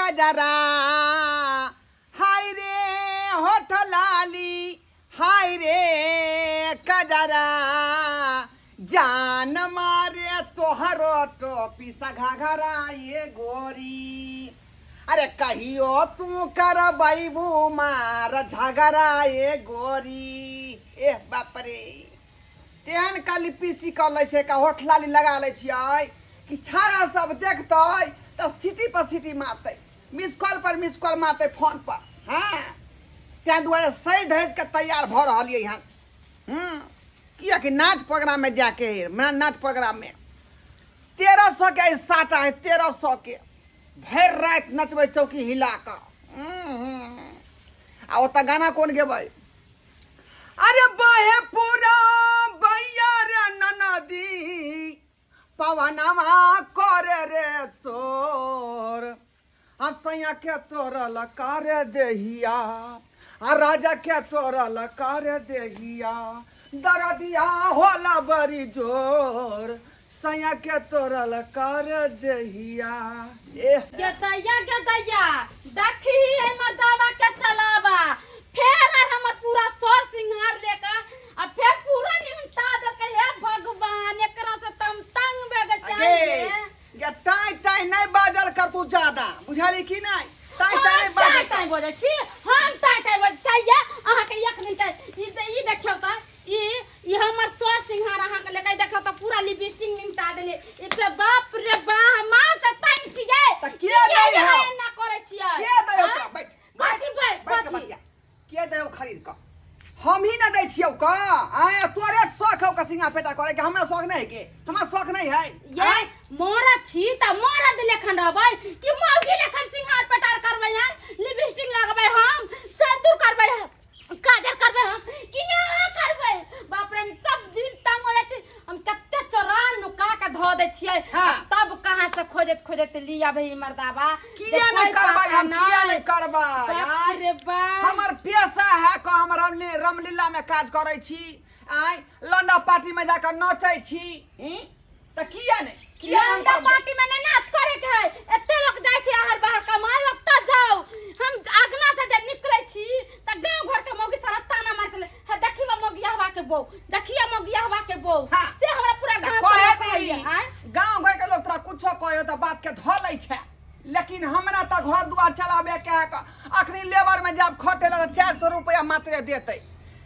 कजरा, हाय रे होठ लाली, हाय रे कजरा, जान मारे तोहरो टोपी सा घाघरा ये गोरी। अरे कहियो तू करबैबू मार झगड़ा ये गोरी। एह बाप रे, तेहन का लिपस्टिक कऽ लै छै का होठ लाली लगा लै छियै कि छाड़ा सब देखतै तऽ सीटी पर सीटी मारतै, मिस कॉल पर मिस कॉल मारतै फोन पर। हँ, ताहि दुआरे सजि धजि कऽ तैयार भऽ रहलियै हन। किएकि नाच प्रोग्राममे जायके हइ। नाच प्रोग्राममे 1300 के साटा है, 1300 के भरि राति नचबै चौकी हिला कऽ। आ ओतऽ गाना कोन गेबै? अरे बहे पूरा बैया रे ननदी, पवनवा करे रे शोर, हसैया के तोरल करे देहिया, आ राजा के तोरल करे देहिया, दरदिया होला बड़ी जोर, सैया के तोरल कर देहिया। एह गेदैया गेदैया, देखी एहि मर्दावा के चलावा, फेर आइ हमर पूरा सर सिंगार लेकर आ फेर पूरा निमटा देलकै। हे भगवान, एकरा से त हम तंग भए गेल गे छी। गे, टाइ टाइ नहीं बाजल कर तू ज्यादा, बुझाली कि नहीं? टाइ टाइ नहीं हम टाइ बाजल टाइ बजै छी, हम टाइ टाइ बजै चाहिए अहाँके एक दिन के ई ई देखियौ तऽ ई ई हमर सर सिंहार अहाँके लेके देखियौ तऽ पूरा लिपस्टिक निमटा देले। ई पे बाप रे बा, हम माँ से तंग छियै। तऽ के दै किया हौ? एना करै छियै? के दै ओकरा? आँय? बैठ कथी बैठ? बैठ के कथी? बतिया। के दै खरीद कऽ? हम ही ना दै छियौ का? आय, तोरे शौक हौ का सिंगा पेटा करे के? हमरा शौक नहीं है के? हमरा शौक नहीं है। ये आय? मरद छी त मरद लेखन रहबै कि मौगी लेखन सिंगार पेटार करबै हम, लिपस्टिक लगबै हम, सिंदूर करबै हम, काजर करबै हम कि यहाँ करबै? बाप रे, हम सब दिन तंग हो जाइ छी। हम कते चोरा नुका के धो दै छियै। तब कहाँ से खोजैत खोजैत ली आबै ई मर्दाबा। जे किया नहीं कोई करबै पता हम? किया नहीं। नहीं करबै? बाप आय? रे बाप, हमर पेशा है क हम रामलीला में काज करै छी, आय, लंडा पार्टी में जाकर नचै छी। ई? तऽ किया नहि, किया हम लंडा करबै? पार्टी में नहीं नाच करे के है। एते लोग जाय छै बाहर बाहर कमाए, ओतऽ जाओ। हम आगना से जे निकले छी त गांव घर के मौगी सारा ताना मारते ले, हे देखिए मौगी हवा के बहू, देखिए मौगी हवा के बहू। से हमरा पूरा तऽ गांव कहे के दी कहैया, आँय? गांव घर के लोग तोरा कुछो कहे तऽ बात के धऽ लै छै, लेकिन हमरा तऽ घर दुआर चलाबे के है। अखनी लेबर में जाब खटे ला तऽ 400 रुपया मात्रे देतै,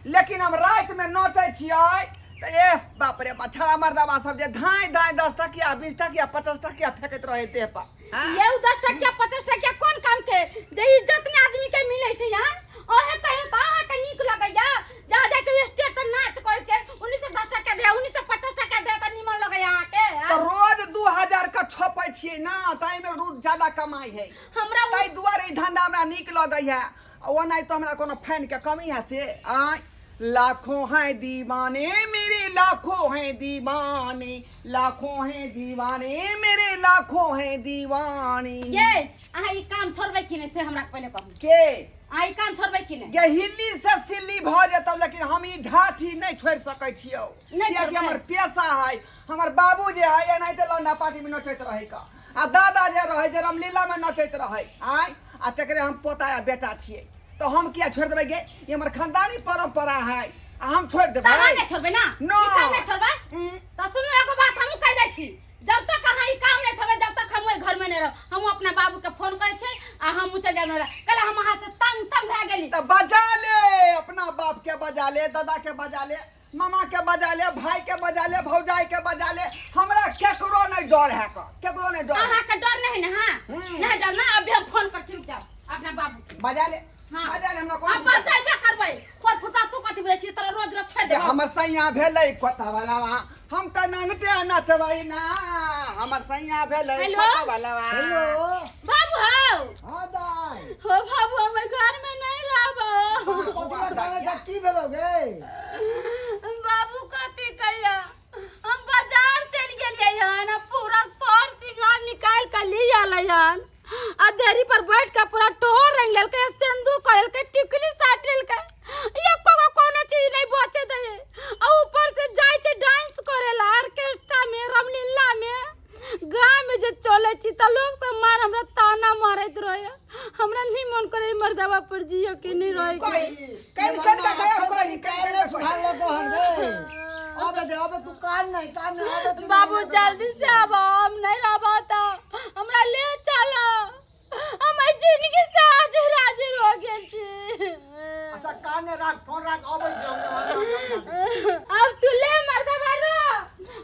लेकिन हम राति में नचै छियै तऽ एह बाप रे बाप, छड़ा मर्दाबा सब जे धाँइ धाँइ 10 टकिया 20 टकिया 50 टकिया फेंकैत रहै देह पर। हाँ? ये 10 टकिया 50 टकिया कोन काम के, जे इज्जत ने आदमी के मिले छै यहाँ? ओहे कहियो त अहाँ के नीक लगैया, जहाँ जाइ छै स्टेज पर नाच करै छै, उन्नी से 10 टका दे, उन्नी से 50 टका दे त नीमन लगैया अहाँ के? तऽ रोज 2000 के छपै छियै ना, ताहिमे रोज ज्यादा कमाई है। हमरा ताहि दुआरे ई धंधा हमरा नीक लगै है। आ ओनाहि तऽ हमरा कोनो फैन के कमी है से? आँय, लाखों हैं दीवाने मेरे, लाखों हैं दीवाने, लाखों हैं दीवाने मेरे, लाखों हैं दीवाने। ये अहाँ ई काम छोड़बै कि नहि से हमरा पहिले कहू। के? अहाँ ई काम छोड़बै कि नहि? ये हिल्ली से सिल्ली भऽ जेतौ, लेकिन हम ई ढाठी नहि छोड़ि सकै छियौ। नहि कियाकि छोड़बै? हमर पेशा है। हमर बाबू जे है एनाहिते लौंडा पार्टी में नचैत रहै का, आ दादा जे रहै जे रामलीला में नचैत रहै। आँय, आ तकरे हम पोता या बेटा छियै, तऽ हम किया छोड़ि देबै गे? ई हमर खानदानी परंपरा है आ हम छोड़ि तऽ अहाँ देबै? नहि छोड़बै ना? नो। ई काम नहि छोड़बै? तऽ सुनू, एगो बात हमहूँ कहि दै छी, जब तक अहाँ ई काम नहि छोड़बै जब तक हम ओहि घर में नहि रहब। हम अपना बाबू के फोन करै छी आ हमहूँ चलि जायब। कल हम अहाँ से तंग तंग भए गेली। तऽ बजा ले अपना बाप के, बजा ले दादा के, बजा ले मामा के, बजा ले भाई के, बजा ले भौजाई के, बजा ले। हमरा केकरो नहीं डर है का, केकरो नहीं डर है। अहाँ के डर नहीं ना? हाँ, नहीं डर ना? अभी हम फोन कर छी, रुक जाओ, अपना बाबू के। बजा ले। हाँ। बजा ले, हमरा अब कोन बजेबे करबै। खोर फुटा, तू कथी बुझै छी? तोरा रोज रोज छोड़ि जे देबौ। हमर सैया भेलै कोतवलवा, हम तऽ नंगटे नचबै ना, हमर सैया भेलै हेलो? कोतवलवा। हेलो। बाबू हौ। हाँ दाई। हो बाबू, हमर घर में नहीं रहबो। कथी लए कानै छै? की भेलौ गे? बाबू, कथी कहिया, हम बाजार चलि गेलियै हन आ पूरा सर सिंगार निकालि कऽ ली अलै हन आ देरी पर बैठ के पूरा टोहर रंग लेलकै, सिंदूर कर लेलकै, टिकली साटि लेलकै, एको गो कोनो चीज नहीं बचे दै। आ ऊपर से जाइ छै डांस करे ला ऑर्केस्ट्रा में, रामलीला में, गाँव में जे चल चलै छी तऽ लोग सब मार हमरा ताना मारैत रहैया। हमरा नहीं मन करे मर्दवा पर जियो के नहीं रहे के। कही कन कन का कह कही कन कन का सुधार कही। लो हन गे। अब दे, अब तू कान नहीं, कान नहीं, अब तू बाबू जल्दी से आबो, हम नहीं रहबो तो हमरा ले चलो। हम एहि जिंदगी से आज राजी हो गेल छी। अच्छा कान नहीं राख, फोन राख, अबै छी हम। अब तू ले मर्दवा रो,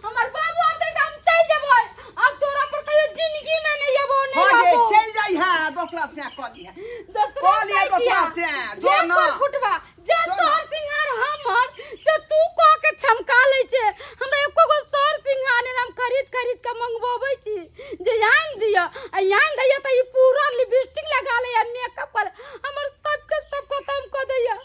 हमर बाबू आते त हम चल जेबै। अब तोरा पर कहियो जिंदगी में नहीं अबो, नहीं हाँ गे रहबो। चल जाई है दोसरा से कह ली है। दोसरा कह लिया से दोसरा किया? से, जो जे ना। कोइ फुटबा, जे जो ना। सोर सिंहार हमर से तू कह के छमका लै छै। हमरा एको गो सोर सिंहार नहि, हम खरीद खरीद के मंगबबै छी जे आनि दिअ। आ आनि दैया तऽ ई पूरा लिपस्टिक लगा लैया, मेकअप कर, हमर सबके सब खत्म कऽ दैया।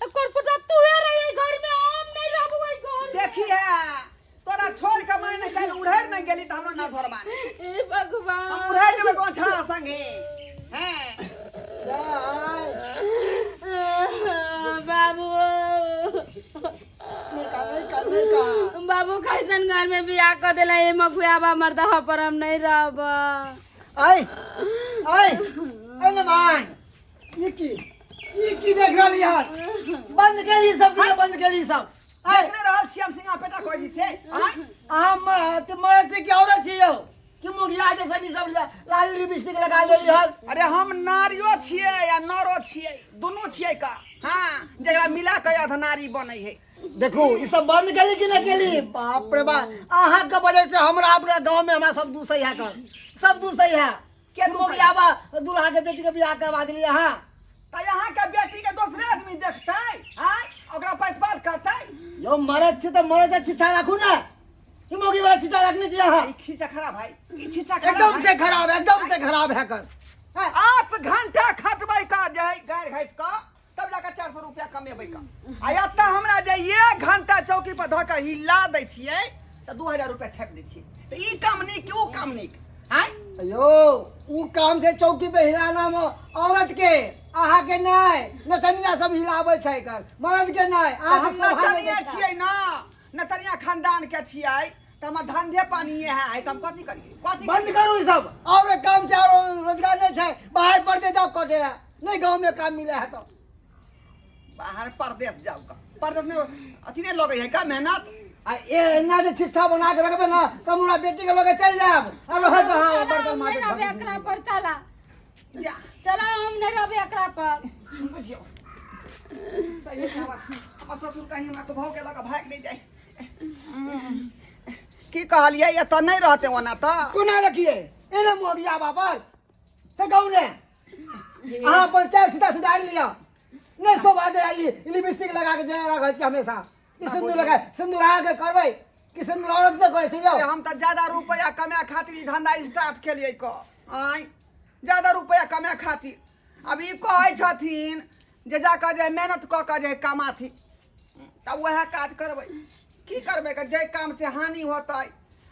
एकर फुटबा तूहे रहियै घर में, हम नहि रहबौ एहि घर में। देखी है तोरा छोड़ के मैं नहीं कल उड़ेर नहीं गेली त हमरा ना धरबा। हे भगवान, हम उड़ेर देबै गोछा संगे हैं। दाय बाबू नहीं का, नहीं का, नहीं का। बाबू कैसन घर में बियाह कर देला, ए मगुआबा मर्दवा पर हम नहीं रहब। आय आय आय नमान, ई की, ई की देख रहली हन? बंद केली सब, बंद केली सब। आय देखने रहल छी हम सिंगा पेटा कोई से। आय अहाँ त मरद छी कि औरत छी यौ कि मुखिया जैसन ई सब लाल लिपस्टिक लगा लेली हन? अरे हम नारियो छियै या नरो छियै, दुनू छियै का। हाँ जकरा मिला के अधनारी बनै है। देखू ई सब बंद केली कि नहीं केली? बाप रे बाप, अहाँ के वजह से हमरा अपना गांव में हमरा सब दूसै है कर, सब दूसै है। के दूसै? मुखियाबा दूल्हा के बेटी के बियाह करवा देली अहाँ। त यहाँ के बेटी के दोसरे आदमी देखतै, आय ओकरा पैतपात करतै। यौ मरद छी त मरद के छिछा राखू ना, कि मौगी वाला छिछा रखने छी अहाँ? ई खींचा खराब है, ई खींचा खराब एकदम है। से खराब, एकदम से खराब है कर। हाँ। 8 घंटा खटबै का जे है गाय घास का, तब जाकर 400 रुपया कमेबै का। आ एतऽ हमरा जे 1 घंटा चौकी पर धऽ के हिला दै छियै तऽ 2000 रुपया छापि दै छियै। तऽ ई काम नीक कि ऊ काम नीक? आँय यो ऊ काम से चौकी पे हिलाना में औरत के, अहाँ के नहीं। नचनिया सब हिलाबै छै कर, मर्द के नहीं। तऽ अहाँ हम के शोभा नहीं नचनिये दै छै। छियै ना, नचनिया खानदान के छियै तऽ हमर धंधे पानिये है, तऽ हम कथी करियै? कथी बंद करियै? करू ई सब। और एक काम छै, और रोजगार नहीं छै, बाहर परदेश जाओ कटे है, नहीं गांव में काम मिले है तो बाहर परदेश जाओ का। परदेश में अथी नहीं लगै है का मेहनत? आ ए एना जे शिक्षा बना के रखबे ना त हमरा बेटी के लगे चल जाब। आ रहे तो हां चला, बर्तन हम नहीं माजे रहबे एकरा पर, चला जा चला, हम नहीं रहबे एकरा पर। बुझियौ सही है। हमर ससुर कहीं हमरा को भाव के लगा भाग नहीं जाए। की कहलियै एतऽ नहीं रहते ओना तऽ कोना रखिए एना मोगिया बापर से कहू ने। अहाँ अपन चार सीधा सुधार लिअ, नहीं शोभा दे आई लिपस्टिक लगा के जेना रखै छी हमेशा। ई सिंदूर लगा, सिंदूर अहाँ के करबै कि सिंदूर औरत ने करै छै यौ? अरे हम तऽ ज्यादा रुपया कमाए खातिर ई धंधा स्टार्ट केलियै क। आँय ज्यादा रुपया कमाए खातिर। अब ई कहै छथिन जे जाकऽ जे मेहनत कऽ कऽ जे कमाथी, तब वएह काज करबै। की करबै के जाहि काम से हानि होतै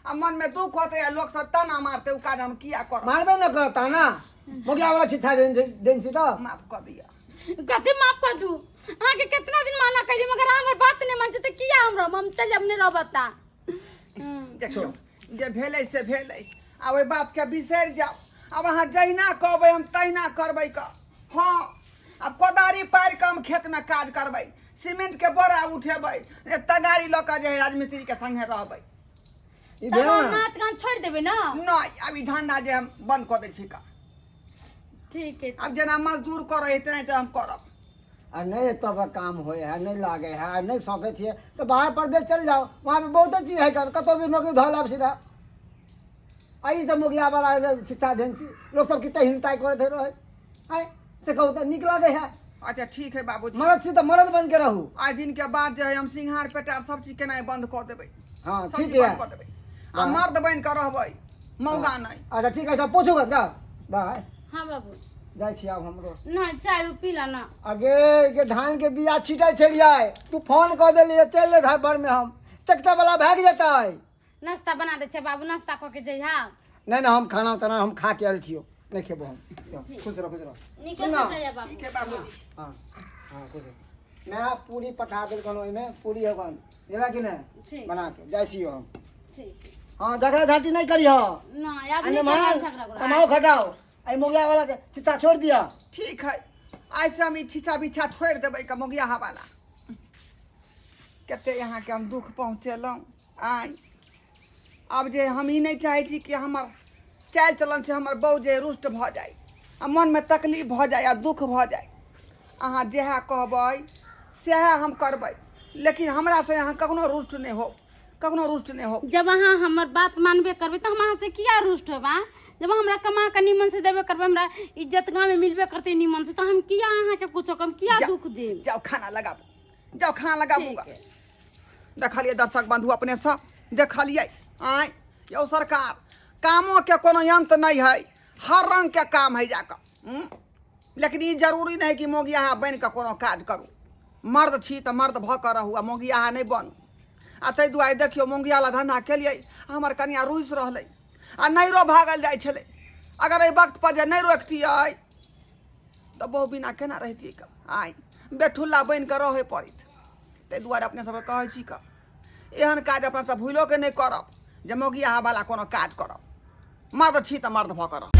आ मन में दुख होतै आ लोक सब ताना मारतै, उ काज हम किया करब? मारबे न करत ताना, मुखिया वाला छिट्ठा देन छी तऽ। माफ कऽ दिअ। कथी माफ कऽ दू? अहाँके कितना दिन माना कैली मगर अहाँ हमर बात नहीं मानছি तऽ किया हम रहब? हम चलि जायब, नहीं रहब एतऽ। देखियौ जे भेलै से भेलै, आ ओहि बातके बिसरि जाउ। आब अहाँ जहिना कहबै हम तहिना करबै कऽ। हाँ आब कोदारी पारि कऽ हम खेतमे काज करबै, सीमेंट के बोरा उठेबै, तगारी लऽ कऽ जे है राजमिस्त्री के संगे रहबै। ई तब भेल हम ना? नाच गान छोड़ि देबै ना? नहीं, आब ई धंधा जे हम बंद कऽ दै छी का। ठीक है। आब जेना मजदूर करै है तेनाहिते हम करब। आ नहीं एतऽ पर काम होय है, नहीं लागे है, आ नहीं सकै छियै तऽ बाहर परदेश चलि जाउ, वहाँ पे बहुते चीज है कर, कतौ भी नौकरी धऽ लाब सीधा। आ ई सब मुखिया वाला शिक्षा देन छी, लोक सब कते हिनताइ करैत रहै आँय, से कहू तऽ नीक लागै है? अच्छा ठीक है बाबूजी। मरद छी तऽ मरद बन के रहू। आइ दिन के बाद जे है हम सिंघार पेटार सब चीज केनाइ बंद कऽ देबै। हाँ, सब ठीक चीज है। बंद कऽ देबै आ मर्द बनि कऽ रहबै, मौगा नहि। अच्छा ठीक है, सब पूछू जाओ बाय। हाँ बाबू जाइ छी आब हमरो। ना चाय उ पी ला ना। अगे के धान के बिया छिटै छलियै, तू फोन कऽ देलियै, चलि ले घर भर में, हम ट्रैक्टर वाला भागि जेतै। नाश्ता बना दै छै बाबू, नाश्ता कऽ के जइहा। नहीं नहीं, हम खाना ताना हम खा के आयल छियौ, नहीं खेबो हम। खुश रह, खुश रह। नीके से जइहा बाबू। ठीक है बाबू। हाँ हाँ खुश रह। मैं पूरी पठा देलकन, ओहिमे पूरी होगन जेना कि नहि ठीक। बना के जाइ छियौ हम। ठीक। हाँ, झगड़ा झांटी नहीं करिह। ना आब आ नहीं मार करबै झगड़ा उगड़ा। कमाओ खटाओ, एहि मोगिया वाला के चित्ता छोड़ दिया। ठीक है, आइ से हम ई छिछा बिछा छोड़ि देबै क मोगियाहा वाला। कते अहाँके हम दुख पहुँचेलहुँ। आइ आब जे हम ई नहि चाहै छी कि हमर चालि चलन से हमर बहू जे रुष्ट भऽ जाय आ मनमे तकलीफ भऽ जाय आ दुख भऽ जाय। अहाँ जएह कहबै सएह हम करबै, लेकिन हमरासँ अहाँ कखनो रुष्ट नहि होउ, कखनो रुष्ट नहि होउ। जब अहाँ हमर बात मानबे करबै तऽ हम अहाँसँ किया रुष्ट होब? आँ, जब हमरा कमा कऽ निमन से देबे करबै, हमरा इज्जत गाँवमे मिलबे करतै निमन से, तऽ हम किया अहाँके कुछो कम किया दुख देब? जाउ खाना लगाबू, जाउ खाना लगाबू। ठीक है। देखलियै दर्शक बंधु, अपने सब देखलियै। आँय यौ सरकार, कामोके कोनो अंत नहि है, हर रंगके काम है जाकऽ। लेकिन ई जरूरी नहि है कि मोगियाहा बनि कऽ कोनो काज करू। मर्द छी तऽ मर्द भऽ कऽ रहू आ मोगियाहा नहि बनू। आ ताहि दुआरे देखियौ, मोगियाला धन्धा केलियै, हमर कनिया रुसि रहलै आ नैरो भागल जाइ छलै। अगर एहि वक्त पर जे नहि रोकतियै तऽ बहु बिना केना रहितियै कऽ? आँय, बेठुल्ला बनि कऽ रहै पड़ैत। ताहि दुआरे अपने सबके कहै छी कऽ, एहन काज अपना सब भूलोके नहि करब जे मोगियाहा वाला कोनो काज करब। मर्द छी तऽ मर्द भऽ कऽ रहब।